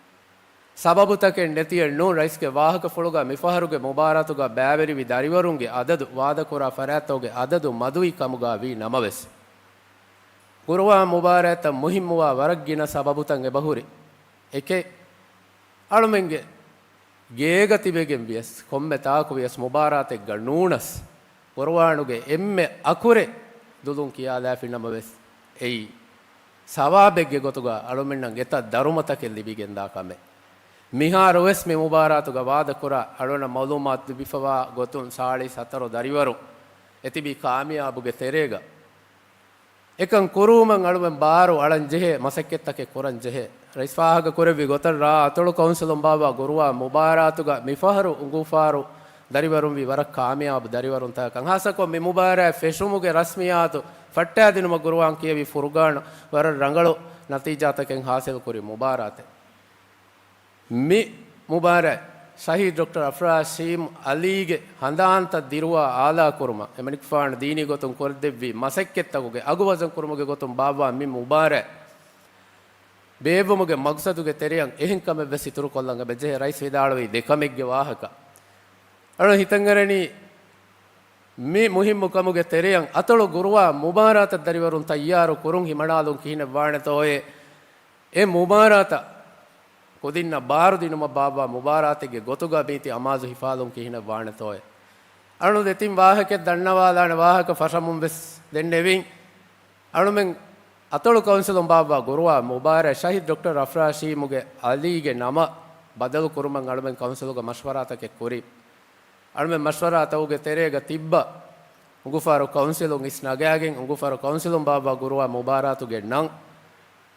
ސަބަބުތަކެއް ނެތިއެއް ނޫން، ރައީސްގެ ވާހަކަފުޅުގަ މިފަހަރުގެ މުބާރާތުގަ ބައިވެރިވި ދަރިވަރުންގެ އަދަދު، ވާދަކުރާ ފަރާތްތަކުގެ އަދަދު މަދުވި ކަމުގަ ވީ ނަމަވެސް، ޤުރުއާން މުބާރާތްތައް މުހިއްމުވާ ވަރަށް ގިނަ ސަބަބުތައް އެބަހުރި. އެކެއް، އަޅުމެންގެ ގޭގަ ތިބެގެން ވިޔަސް، ކޮންމެ ތާކު ވިޔަސް މުބާރާތެއްގަ ނޫނަސް، ޤުރުއާނުގެ އެންމެ އަކުރެއް ދުލުން ކިޔާލާފި ނަމަވެސް، އެއީ ސަވާބެއްގެ ގޮތުގަ އަޅުމެންނަށް އެތައް ދަރުމަތަކެއް ލިބިގެންދާ ކަމެއް. މިހާރުވެސް މި މުބާރާތުގަ ވާދަކުރާ، އަޅުނަށް މައުލޫމާތު ލިބިފަވާ ގޮތުން ސާޅީސް ހަތަރު ދަރިވަރު އެތިބީ ކާމިޔާބުގެ ތެރޭގަ. އެކަން ކުރުވުމަށް އަޅުމެން ބާރު އަޅަން ޖެހޭ، މަސައްކަތްތަކެއް ކުރަން ޖެހޭ. ރައީސް ފާހަގަ ކުރެއްވި ގޮތަށް ރ. އަތޮޅު ކައުންސިލުން ބާއްވާ ގުރުއާ މުބާރާތުގަ މިފަހަރު އުނގޫފާރު ދަރިވަރުން ވީ ވަރަށް ކާމިޔާބު ދަރިވަރުންތަކަކަށް. ހާއްސަކޮށް މި މުބާރާތް ފެށުމުގެ ރަސްމިއްޔާތު ފައްޓާދިނުމަށް ގުރުއާން ކިޔެވި ފުރުގާނު ވަރަށް ރަނގަޅު ނަތީޖާތަކެއް ހާސިލް ކުރި މުބާރާތެއް. މި މުބާރާތް ޝަހީދު ޑޮކްޓަރ އަފްރާޝީމް އަލީގެ ހަނދާންތައް ދިރުވާ އާލާ ކުރުމަށް އެމަނިކުފާނު ދީނީ ގޮތުން ކުރެއްވި މަސައްކަތްތަކުގެ އަގު ވަޒަން ކުރުމުގެ ގޮތުން ބާއްވާ މި މުބާރާތް ބޭއްވުމުގެ މަގްސަދުގެ ތެރެއަށް އެހެން ކަމެއް ވެސް އިތުރުކޮށްލަން އެބަޖެހޭ. ރައީސް ވިދާޅުވީ ދެ ކަމެއްގެ ވާހަކަ. އަޅުން ހިތަށްއަރަނީ މި މުހިއްމު ކަމުގެ ތެރެއަށް އަތޮޅު ގުރުއާ މުބާރާތަށް ދަރިވަރުން ތައްޔާރު ކުރުން ހިމަނާލުން ކިހިނެއް ވާނެތޯއޭ؟ އެ މުބާރާތަށް ކުދިންނަށް ބާރުދިނުމަށް ބާއްވާ މުބާރާތެއްގެ ގޮތުގަ މީތި އަމާޒު ހިފާލުން ކިހިނެއް ވާނެތޯއޭ؟ އަޅުން ދެތިން ވާހަކަ ދަންނަވާލާނެ ވާހަކަ ފަށަމުން ވެސް ދެންނެވިން. އަޅުމެން އަތޮޅު ކައުންސިލުން ބާއްވާ ގުރުއާ މުބާރާތް ޝަހީދު ޑޮކްޓަރ އަފްރާޝީމުގެ އަލީގެ ނަމަށް ބަދަލު ކުރުމަށް އަޅުމެން ކައުންސިލުގަ މަޝްވަރާތަކެއް ކުރި. އަޅުމެން މަޝްވަރާތަކުގެ ތެރޭގަ ތިއްބަ އުނގޫފާރު ކައުންސިލުން އިސް ނަގާގެން، އުނގޫފާރު ކައުންސިލުން ބާއްވާ ގުރުއާ މުބާރާތުގެ ނަން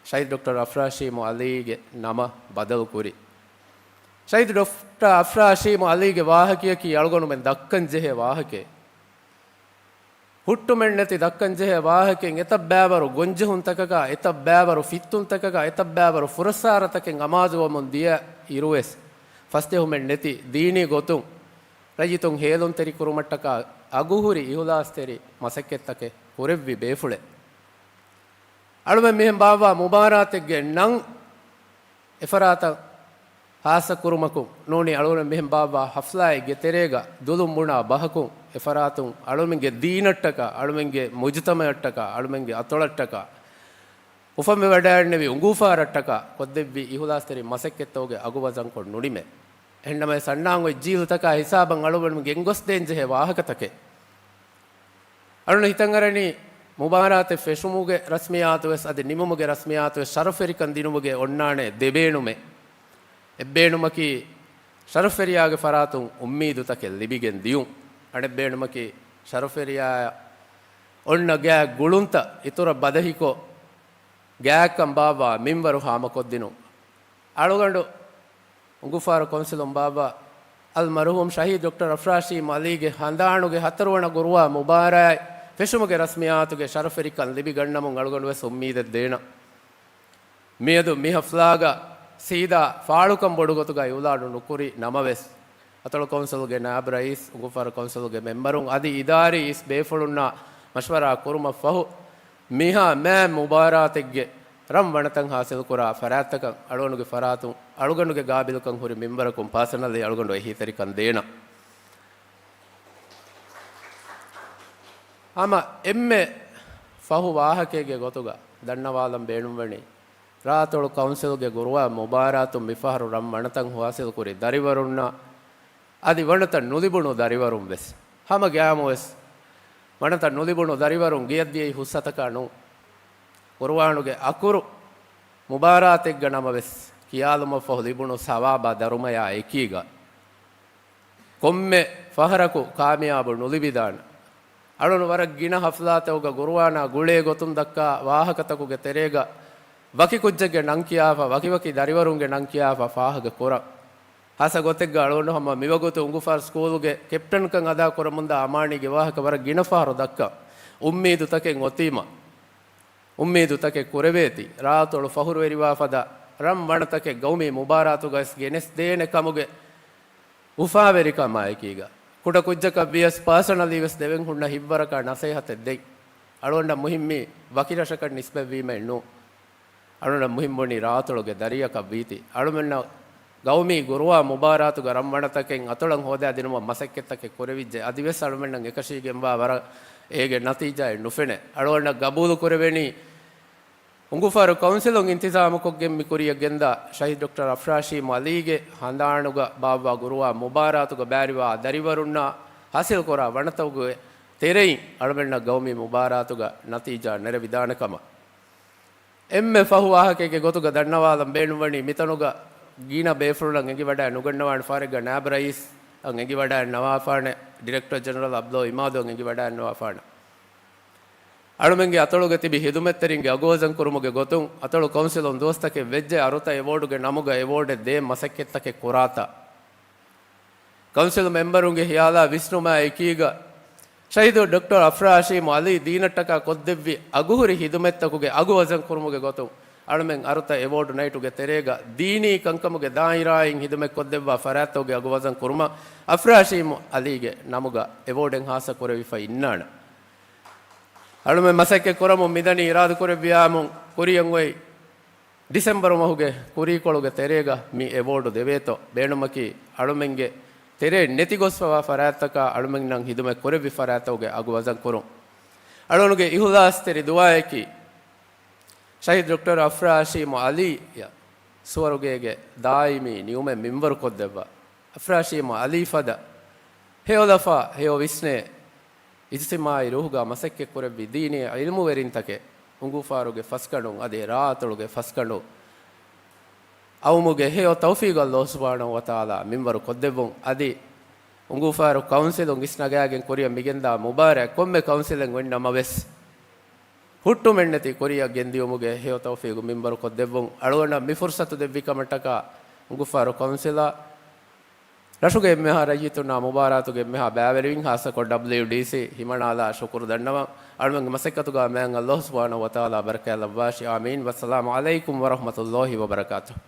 ޝަހީދު ޑޮކްޓަރ އަފްރާޝީމު އަލީގެ ނަމަށް ބަދަލު ކުރި. ޝަހީދު ޑޮކްޓަރ އަފްރާޝީމު އަލީގެ ވާހަކަޔަކީ އަޅުގަނޑުމެން ދައްކަން ޖެހޭ ވާހަކައެއް. ހުއްޓުމެއްނެތި ދައްކަންޖެހޭ ވާހަކައެއް. އެތައް ބައިވަރު ގޮންޖެހުންތަކަކާ، އެތައް ބައިވަރު ފިއްތުންތަކަކާ، އެތައް ބައިވަރު ފުރައްސާރަތަކެއް އަމާޒުވަމުން ދިޔަ އިރުވެސް، ފަސްޖެހުމެއްނެތި ދީނީ ގޮތުން ރައްޔިތުން ހޭލުންތެރިކުރުމަށްޓަކާ އަގުހުރި އިހުލާސްތެރި މަސައްކަތްތަކެއް ކުރެއްވި ބޭފުޅެއް. އަޅުމެން މިހެން ބާއްވާ މުބާރާތެއްގެ ނަން އެފަރާތަށް ހާއްސަ ކުރުމަކުން ނޫނީ އަޅުގަނޑު މިހެން ބާއްވާ ހަފްލާއެއްގެ ތެރޭގަ ދުލުން ބުނާ ބަހަކުން އެފަރާތުން އަޅުމެންގެ ދީނަށްޓަކާ، އަޅުމެންގެ މުޖުތަމަޢަށްޓަކާ، އަޅުމެންގެ އަތޮޅަށްޓަކާ، އުފަންވެވަޑައިގެންނެވި އުނގޫފާރަށްޓަކާ ކޮށްދެއްވި އިހުލާސްތެރި މަސައްކަތްތަކުގެ އަގު ވަޒަންކޮށް ނުނިމޭ. އެހެންނަމަވެސް އަންނާން އޮތް ޖީލުތަކާ ހިސާބަށް އަޅުގަނޑުމެން ގެންގޮސްދޭންޖެހޭ ވާހަކަތަކެއް. އަޅުން ހިތަށްއަރަނީ މުބާރާތެއް ފެށުމުގެ ރަސްމިއްޔާތުވެސް އަދި ނިމުމުގެ ރަސްމިއްޔާތުވެސް ޝަރަފްވެރިކަން ދިނުމުގެ އޮންނާނެ ދެ ބޭނުމެއް. އެއްބޭނުމަކީ ޝަރަފްވެރިޔާގެ ފަރާތުން އުއްމީދުތަކެއް ލިބިގެން ދިޔުން. އަނެއްބޭނުމަކީ ޝަރަފްވެރިޔާއަށް އޮންނަ ގާތް ގުޅުންތައް އިތުރަށް ބަދަހިކޮށް، ގާތްކަން ބާއްވާ މިންވަރު ހާމަކޮށްދިނުން. އަޅުގަނޑު އުނގޫފާރު ކައުންސިލުން ބާއްވާ އަލްމަރުޙޫމް ޝަހީދު ޑޮކްޓަރ އަފްރާޝީމް އަލީގެ ހަނދާނުގެ ހަތަރުވަނަ ގުރުއާ މުބާރާތް ފެށުމުގެ ރަސްމިއްޔާތުގެ ޝަރަފްވެރިކަން ލިބިގަންނަމުން އަޅުގަނޑު ވެސް އުއްމީދެއް ދޭނަން. މިއަދު މި ހަފްލާގަ ސީދާ ފާޅުކަން ބޮޑު ގޮތުގައި އިޢުލާނު ނުކުރި ނަމަވެސް، އަތޮޅު ކައުންސިލްގެ ނާއިބު ރައީސް، އުނގޫފާރު ކައުންސިލްގެ މެމްބަރުން އަދި އިދާރީ އިސް ބޭފުޅުންނާ މަޝްވަރާ ކުރުމަށްފަހު، މިހާ މާތް މުބާރާތެއްގެ ރަން ވަނަތައް ހާސިލްކުރާ ފަރާތްތަކަށް އަޅުގަނޑުގެ ފަރާތުން އަޅުގަނޑުގެ ގާބިލުކަން ހުރި މިންވަރަކުން ޕާސަނަލީ އަޅުގަނޑު އެހީތެރިކަން ދޭނަން. ހަމަ އެންމެ ފަހު ވާހަކައެއްގެ ގޮތުގަ ދަންނަވާލަން ބޭނުންވަނީ، ރ. އަތޮޅު ކައުންސިލްގެ ގުރުއާ މުބާރާތުން މިފަހަރު ރަން ވަނަތައް ހާސިލްކުރި ދަރިވަރުންނާ އަދި ވަނަތައް ނުލިބުނު ދަރިވަރުން ވެސް. ހަމަ ގައިމުވެސް ވަނަތައް ނުލިބުނު ދަރިވަރުން ގެޔަށްދިޔައީ ހުސްއަތަކާ ނޫން. ޤުރުއާނުގެ އަކުރު މުބާރާތެއްގަ ނަމަވެސް، ކިޔާލުމަށްފަހު ލިބުނު ސަވާބާ ދަރުމަޔާ އެކީގަ ކޮންމެ ފަހަރަކު ކާމިޔާބު ނުލިބިދާނެ. އަޅުން ވަރަށް ގިނަ ހަފްލާތަކުގަ ޤުރުއާނާ ގުޅޭ ގޮތުން ދައްކާ ވާހަކަތަކުގެ ތެރޭގަ ވަކި ކުއްޖެއްގެ ނަން ކިޔާފަ، ވަކިވަކި ދަރިވަރުންގެ ނަން ކިޔާފަ ފާހަގަ ކުރަން. ހާސަ ގޮތެއްގަ އަޅުގަނޑު ހަމަ މިވަގުތު އުނގޫފާރު ސްކޫލުގެ ކެޕްޓަންކަން އަދާ ކުރަމުންދާ އަމާނީގެ ވާހަކަ ވަރަށް ގިނަ ފަހަރު ދައްކާ. އުއްމީދުތަކެއް އޮތީމަ، އުއްމީދުތަކެއް ކުރެވޭތީ، ރާއަތޮޅު ފަހުރުވެރިވާ ފަދަ ރަން ވަނަތަކެއް ގައުމީ މުބާރާތުގައިސް ގެނެސްދޭނެ ކަމުގެ އުފާވެރިކަމާއެކީގަ، ކުޑަކުއްޖަކަށް ވިޔަސް ޕާސަނަލީ ވެސް ދެވެން ހުންނަ ހިތްވަރަކާ ނަސޭހަތެއް ދެން. އަޅުގަނޑަށް މުހިއްމީ ވަކި ރަށަކަށް ނިސްބަތްވީމައެއް ނޫން. އަޅުގަނޑަށް މުހިއްމުވަނީ ރާއަތޮޅުގެ ދަރިއަކަށް ވީތީ، އަޅުމެންނަށް ގައުމީ ގުރުއާ މުބާރާތުގަ ރަންވަނަތަކެއް އަތޮޅަށް ހޯދާދިނުމަށް މަސައްކަތްތަކެއް ކުރެވިއްޖެ. އަދިވެސް އަޅުމެންނަށް އެކަށީގެންވާ ވަރަށް އޭގެ ނަތީޖާއެއް ނުފެނޭ. އަޅުގަނޑަށް ގަބޫލު ކުރެވެނީ، އުނގޫފާރު ކައުންސިލުން އިންތިޒާމުކޮށްގެން މި ކުރިއަށް ގެންދާ ޝަހީދު ޑޮކްޓަރ އަފްރާޝީމް އަލީގެ ހަނދާނުގަ ބާއްވާ ގުރުއާ މުބާރާތުގަ ބައިވެރިވާ ދަރިވަރުންނާ ހާސިލްކުރާ ވަނަތަކުގެ ތެރެއިން އަޅުމެންނަށް ގައުމީ މުބާރާތުގަ ނަތީޖާ ނެރެވިދާނެ ކަމަށް. އެންމެ ފަހު ވާހަކައެއްގެ ގޮތުގަ ދަންނަވާލަން ބޭނުންވަނީ، މިތަނުގަ ގިނަ ބޭފުޅުންނަށް އެނގިވަޑައި ނުގަންނަވާނެ ފަހަރެއްގަ ނާއިބު ރައީސް އަށް އެނގިވަޑައިންނަވާފާނެ، ޑިރެކްޓަރ ޖެނެރަލް އަބްދުﷲ އިމާދު އަށް އެނގިވަޑައިންނަވާފާނެ. އަޅުމެންގެ އަތޮޅުގަ ތިބި ހިދުމަތްތެރިންގެ އަގުވަޒަން ކުރުމުގެ ގޮތުން، އަތޮޅު ކައުންސިލުން ދުވަސްތަކެއް ވެއްޖެ އަރުތަ އެވޯޑުގެ ނަމުގަ އެވޯޑެއް ދޭން މަސައްކަތްތަކެއް ކުރާތާ. ކައުންސިލް މެމްބަރުންގެ ހިޔާލާ ވިސްނުމާ އެކީގަ، ޝަހީދު ޑޮކްޓަރ އަފްރާޝީމް އަލީ ދީނަށްޓަކާ ކޮށްދެއްވި އަގުހުރި ހިދުމަތްތަކުގެ އަގު ވަޒަން ކުރުމުގެ ގޮތުން، އަޅުމެން އަރުތަ އެވޯޑު ނައިޓުގެ ތެރޭގަ ދީނީ ކަންކަމުގެ ދާއިރާއިން ހިދުމަތް ކޮށްދެއްވާ ފަރާތްތަކުގެ އަގު ވަޒަން ކުރުމަށް އަފްރާޝީމް އަލީގެ ނަމުގަ އެވޯޑެއް ހާއްސަ ކުރެވިފަ އިންނާނެ. އަޅުމެން މަސައްކަތް ކުރަމުން މިދަނީ އިރާދަކުރެއްވިޔާމުން ކުރިޔަށް އޮތް ޑިސެމްބަރު މަހުގެ ކުރީކޮޅުގެ ތެރޭގަ މި އެވޯޑު ދެވޭތޯ. ބޭނުމަކީ، އަޅުމެންގެ ތެރޭ ނެތި ގޮސްފަވާ ފަރާތްތަކާ އަޅުމެންނަށް ހިދުމަތް ކުރެއްވި ފަރާތްތަކުގެ އަގު ވަޒަން ކުރުން. އަޅުގަނޑުގެ އިހުލާސްތެރި ދުޢާއަކީ، ޝަހީދު ޑޮކްޓަރ އަފްރާޝީމް އަލީއަށް ސުވަރުގޭގެ ދާއިމީ ނިޢުމަތް މިންވަރު ކޮށްދެއްވާ. އަފްރާޝީމް އަލީ ފަދަ ހެޔޮލަފާ ހެޔޮ ވިސްނޭ، އިޖްތިމާޢީ ރޫޙުގަ މަސައްކަތް ކުރެއްވި ދީނީ ޢިލްމުވެރިންތަކެއް، އުނގޫފާރުގެ ފަސްގަނޑުން އަދި ރާއަތޮޅުގެ ފަސްގަނޑު އައުމުގެ ހެޔޮ ތައުފީޤު ﷲ ސުބްޙާނަހޫ ވަތަޢާލާ މިންވަރު ކޮށްދެއްވުން. އަދި އުނގޫފާރު ކައުންސިލުން އިސްނަގާގެން ކުރިއަށް މިގެންދާ މުބާރާތް ކޮންމެ ކައުންސިލެއް އޮތްނަމަވެސް، ހުއްޓުމެއްނެތި ކުރިއަށް ގެންދިޔުމުގެ ހެޔޮ ތައުފީޤު މިންވަރު ކޮށްދެއްވުން. އަޅުގަނޑަށް މި ފުރުޞަތު ދެއްވި ކަމަށްޓަކާ އުނގޫފާރު ކައުންސިލާ ރަށުގެ އެންމެހާ ރައްޔިތުންނާ މުބާރާތުގެ އެންމެހާ ބައިވެރިވިން، ހާއްސަކޮށް ޑަބްލިއުޑީސީ ހިމަނާލާ ޝުކުރު ދަންނަވަން. އަޅުމެންގެ މަސައްކަތުގަ މާތް ﷲ ސުބްޙާނަހޫ ވަތަޢާލާ ބަރަކާތް ލައްވާށި. އާމީން. ވައްސަލާމު ޢަލައިކުމް ވަރަޙްމަތުﷲ ވަބަރަކާތުހު.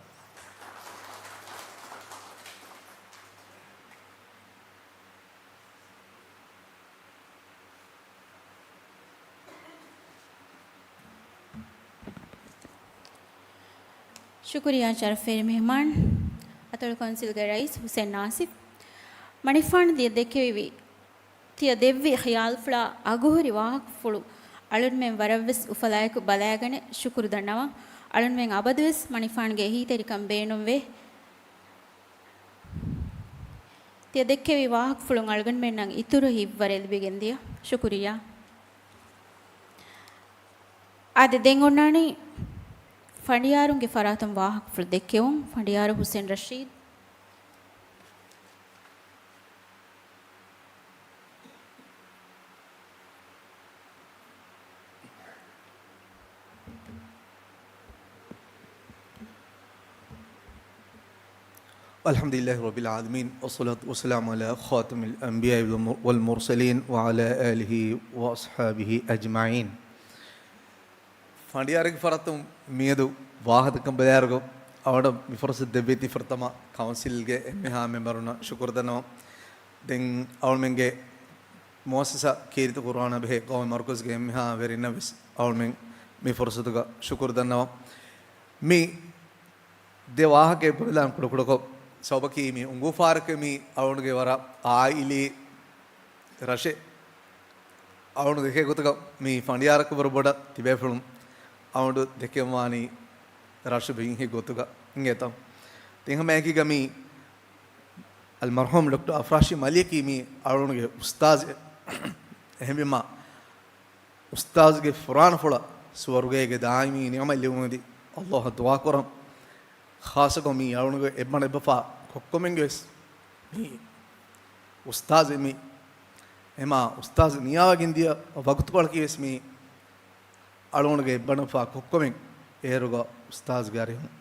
ޝުކުރިއްޔާ ޝަރަފްވެރި މެހްމާން، އަތޮޅު ކައުންސިލްގެ ރައީސް ޙުސެން ނާސިފް. މަނިފާނު ތިޔަ ދެއްކެވި، ތިޔަ ދެއްވި ޚިޔާލުފުޅާ އަގުހުރި ވާހަކަފުޅު އަޅުންމެން ވަރަށްވެސް އުފަލާއެކު ބަލާގަނެ ޝުކުރު ދަންނަވަން. އަޅުންމެން އަބަދުވެސް މަނިފާނުގެ އެހީތެރިކަން ބޭނުންވޭ. ތިޔަ ދެއްކެވި ވާހަކަފުޅުން އަޅުގަނޑުމެންނަށް އިތުރު ހިތްވަރެއް ލިބިގެންދިޔަ. ޝުކުރިއްޔާ. އާދެ، ދެން އޮންނާނީ ފަނޑިޔާރުންގެ ފަރާތުން ވާހަކަފުޅު ދެއްކެވުން. ފަނޑިޔާރު ޙުސެން ރަޝީދު. الحمد لله رب العالمين، والصلاة والسلام على خاتم الأنبياء والمرسلين وعلى آله وأصحابه أجمعين. ފަނޑިޔާރެއްގެ ފަރާތުން މިއަދު ވާހަކަ ދައްކަން ބަލާއިރުގަ، އަޅުގަނޑަށް މި ފުރުޞަތު ދެއްވީތީ ފުރަތަމަ ކައުންސިލްގެ އެންމެހާ މެމްބަރުންނަށް ޝުކުރު ދަންނަވަން. ދެން އަޅުމެންގެ މުއައްސަސާ ކީރިތި ޤުރުއާނާ ބެހޭ ގައުމީ މަރުކަޒުގެ އެންމެހާ ވެރިންނަށް ވެސް އަޅުމެން މި ފުރުޞަތުގަ ޝުކުރު ދަންނަވަން. މި ދެ ވާހަކައެއް ބުނެލާން ކުޑަކުޑަކޮށް. ސަބަބަކީ މި އުނގޫފާރަކީ މީ އަޅުގަނޑުގެ ވަރަށް އާއިލީ ރަށެއް. އަޅުގަނޑު ދެކޭ ގޮތުގަ މީ ފަނޑިޔާރަކު ވަރަށް ބޮޑަށް ތިބޭފުޅުން އަޅުގަނޑު ދެކެންވާނީ ރަށު ބިންހި ގޮތުގަ އިނގޭތަ. ތިން ހަމައެކީގަ މީ އަލްމަރްޙޫމް ޑޮކްޓަރ އަފްރާޝީމް އަލީއަކީ މީ އަޅުގަނޑުގެ އުސްތާޛެއް. އެހެންވީމަ، އުސްތާޛުގެ ފުރާނަފުޅަށް ސުވަރުގޭގެ ދާއިމީ ނިޢުމަތް ލިބުމަށް އައްލާހަށް ދުޢާ ކުރަން. ޚާއްޞަކޮށް މީ އަޅުގަނޑުގެ އެއްބަނޑު އެއްބަފާ ކޮއްކޮމެންގެ ވެސް މީ އުސްތާޛެއް މީ. އެމާ އުސްތާޛު ނިޔާވެގެން ދިޔަ ވަގުތުކޮޅަކީ ވެސް މީ އަޅުގަނޑުގެ އެއްބަނޑު އެއްބަފާ ކޮއްކޮމެން އޭރުގަ އުސްތާޛުގެ އަރިހުން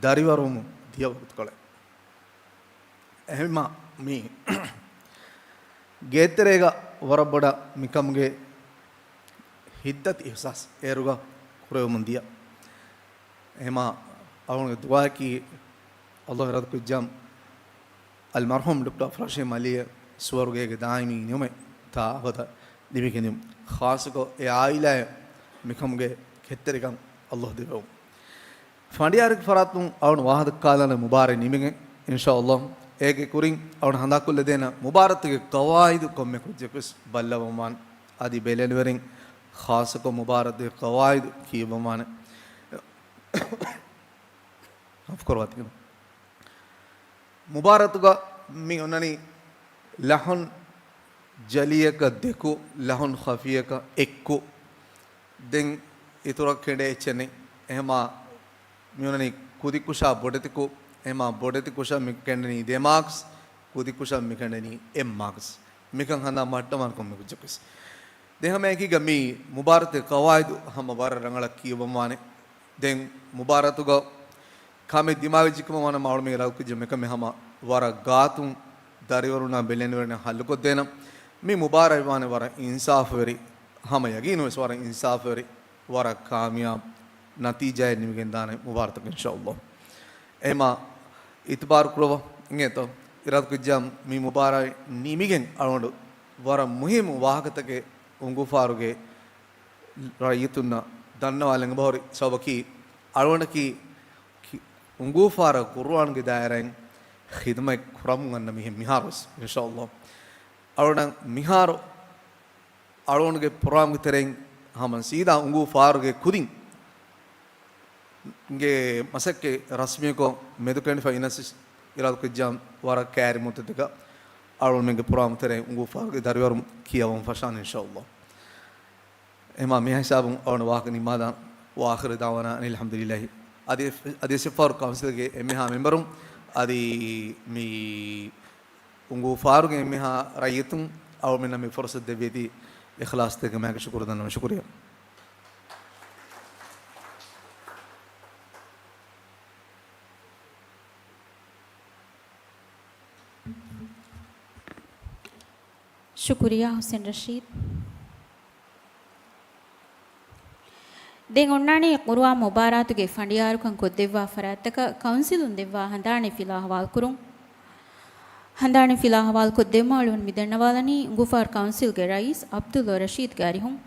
ދަރިވަރުވަމުން ދިޔަ ވަގުތުކޮޅެއް. އެހެންމާ މި ގޭތެރޭގަ ވަރަށް ބޮޑަށް މިކަމުގެ ހިތްދަތި އިޙްސާސް އޭރުގަ ކުރެވެމުން ދިޔަ. އެހެންމާ އަޅުގަނޑުގެ ދުޢާއަކީ ﷲ އިރާދަކުރިއްޖާ އަލްމަރްޙޫމް ޑޮކްޓަރ އަފްރާޝީމް ޢަލީއަށް ސުވަރުގޭގެ ދާއިމީ ނިޢުމަތްތައް އަބަދަށް ލިބިގެންދިޔުން. ޚާއްޞަކޮށް އެ ޢާއިލާއަށް މިކަމުގެ ކެތްތެރިކަން ﷲ ދެއްވަމުން. ފަނޑިޔާރުގެ ފަރާތުން އަޅުން ވާހަކަދައްކާލާނެ މުބާރާތް ނިމިގެން، އިންޝާﷲ. އޭގެ ކުރިން އަޅުން ހަނދާންކޮށްލަދޭނަ މުބާރާތުގެ ޤަވާޢިދު ކޮންމެ ކުއްޖަކުވެސް ބައްލަވަންވާނެ. އަދި ބެލެނިވެރިން ޚާއްޞަކޮށް މުބާރާތުގެ ޤަވާޢިދު ކިޔަވަންވާނެ. މުބާރާތުގަ މި އޮންނަނީ ލަހުން ޖަލީއަކަށް ދެކު، ލަހުން ޚަފީއަކަށް އެއްކު. ދެން އިތުރަށް ކެނޑޭ އެއްޗެއް ނެތް. އެހެމާ މި އޮންނަނީ ކުދިކުށާ ބޮޑެތިކު، އެހެމާ ބޮޑެތިކުށަށް މި ކެނޑެނީ ދެ މާކްސް، ކުދިކުށަށް މި ކެނޑެނީ އެއް މާކްސް. މިކަން ހަނދާން މައްޓަމާނެ ކޮންމެ ކުއްޖަކުވެސް. ދެން ހަމައެކީގަ މި މުބާރާތުގެ ޤަވާޢިދު ހަމަ ވަރަށް ރަނގަޅަށް ކިޔަވަންވާނެ. ދެން މުބާރާތުގަ ކަމެއް ދިމާވެއްޖެކަމަށް ވާނަމަ އަޅުމެން އިރާދަކުރެއްޖެ މިކަމެއް ހަމަ ވަރަށް ގާތުން ދަރިވަރުންނާ ބެލެނިވެރިންނާ ޙައްލުކޮށްދޭނަން. މި މުބާރާތް ވާނެ ވަރަށް އިންސާފުވެރި، ހަމަ ޔަގީނުވެސް ވަރަށް އިންސާފުވެރި، ވަރަށް ކާމިޔާބު ނަތީޖާއެއް ނިމިގެންދާނެ މުބާރާތަކަށް އިންޝާﷲ. އެހެމާ އިތުބާރު ކުރައްވާ އިނގޭތޯ؟ އިރާދަކުރެއްޖާ މި މުބާރާތް ނިމިގެން އަޅުގަނޑު ވަރަށް މުހިއްމު ވާހަކަތަކެއް އުނގޫފާރުގެ ރައްޔިތުންނަށް ދަންނަވާލަން އެބަހުރި. ސަބަބަކީ އަޅުގަނޑަކީ ކި-، އުނގޫފާރަށް ޤުރުއާންގެ ދާއިރާއިން ޚިދުމަތް ކުރަމުން އަންނަ މީހެއް މިހާރުވެސް އިންޝާﷲ. އަޅުގަނޑަށް މިހާރު އަޅުގަނޑުގެ ޕްރޮގްރާމްގެ ތެރެއިން ހަމަ ސީދާ އުނގޫފާރުގެ ކުދިން ގެ މަސައްކަތް ރަސްމީކޮށް މެދުކެނޑިފަ އިނަސް އިރާދަކުރެއްޖާ ވަރަށް ކައިރި މުއްދަތަކަށް އަޅުގަނޑުމެންގެ ޕްރޮގްރާމް ތެރެއިން އުނގޫފާރުގެ ދަރިވަރުން ކިޔަވަން ފަށާނެ އިންޝާﷲ. އެހެމާ މިހާ ހިސާބުން އަޅުގަނޑު ވާހަކަ ނިންމާލާން. وآخر دعوانا أن الحمد لله. އަދި، އަދި އެއްފަހަރު ކައުންސިލްގެ އެންމެހާ މެމްބަރުން އަދި މި އުނގޫފާރުގެ އެންމެހާ ރައްޔިތުން އަޅުމެންނަށް މި ފުރުސަތު ދެއްވީތީ އިޚްލާޞްތެރިކަމާއެކު ޝުކުރު ދަންނަވަން. ޝުކުރިއްޔާ. ޝުކުރިއްޔާ ޙުސެން ރަޝީދު. ދެން އޮންނާނީ ޤުރުއާން މުބާރާތުގެ ފަނޑިޔާރުކަން ކޮށްދެއްވާ ފަރާތްތަކަށް ކައުންސިލުން ދެއްވާ ހަނދާނީ ފިލާ ހަވާލުކުރުން. ހަނދާނީ ފިލާ ހަވާލުކޮށްދެއްވުމަށް އަޅުގަނޑު މިދަންނަވާލަނީ އުނގޫފާރު ކައުންސިލްގެ ރައީސް ޢަބްދުﷲ ރަޝީދުގެ އަރިހުން.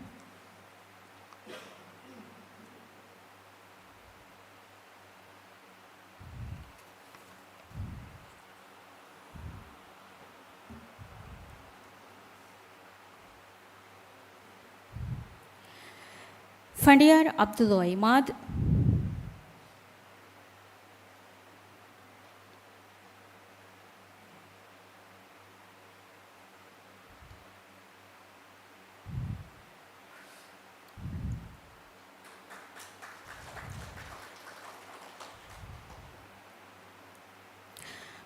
ފަނޑިޔާރު ޢަބްދުﷲ ޢިމާދު.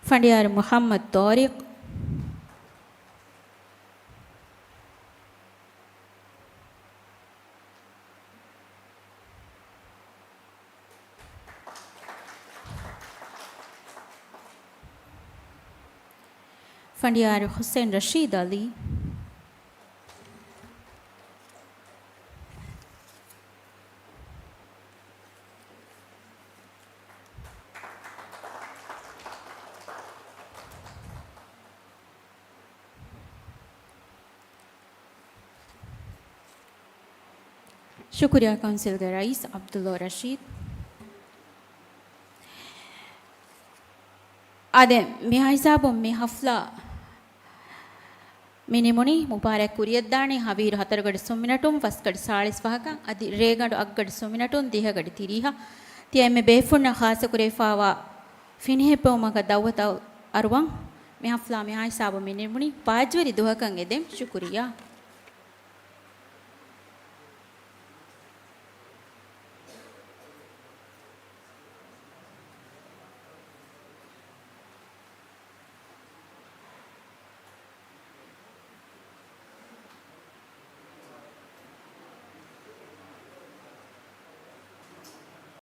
ފަނޑިޔާރު މުޙައްމަދު ޠާރިޤު. ފަނޑިޔާރު ޙުސެން ރަޝީދު ޢަލީ. ޝުކުރިއްޔާ ކައުންސިލްގެ ރައީސް ޢަބްދުﷲ ރަޝީދު. އާދެ، މިހާ ހިސާބުން މި ޙަފްލާ މި ނިމުނީ. މުބާރާތް ކުރިޔަށްދާނީ ހަވީރު ހަތަރުގަޑި ސުން މިނެޓުން ފަސްގަޑި ސާޅީސް ފަހަކަށް، އަދި ރޭގަނޑު އަށްގަޑި ސުން މިނެޓުން ދިހަގަޑި ތިރީހަށް. ތިޔަ އެންމެ ބޭފުންނަށް ޚާއްޞަކުރެވިފައިވާ ފިނިހިއްޕެވުމަކަށް ދައުވަތު އަރުވަން. މި ޙަފްލާ މިހާ ހިސާބުން މި ނިމުނީ. ބާއްޖަވެރި ދުވަހަކަށް އެދެން. ޝުކުރިއްޔާ.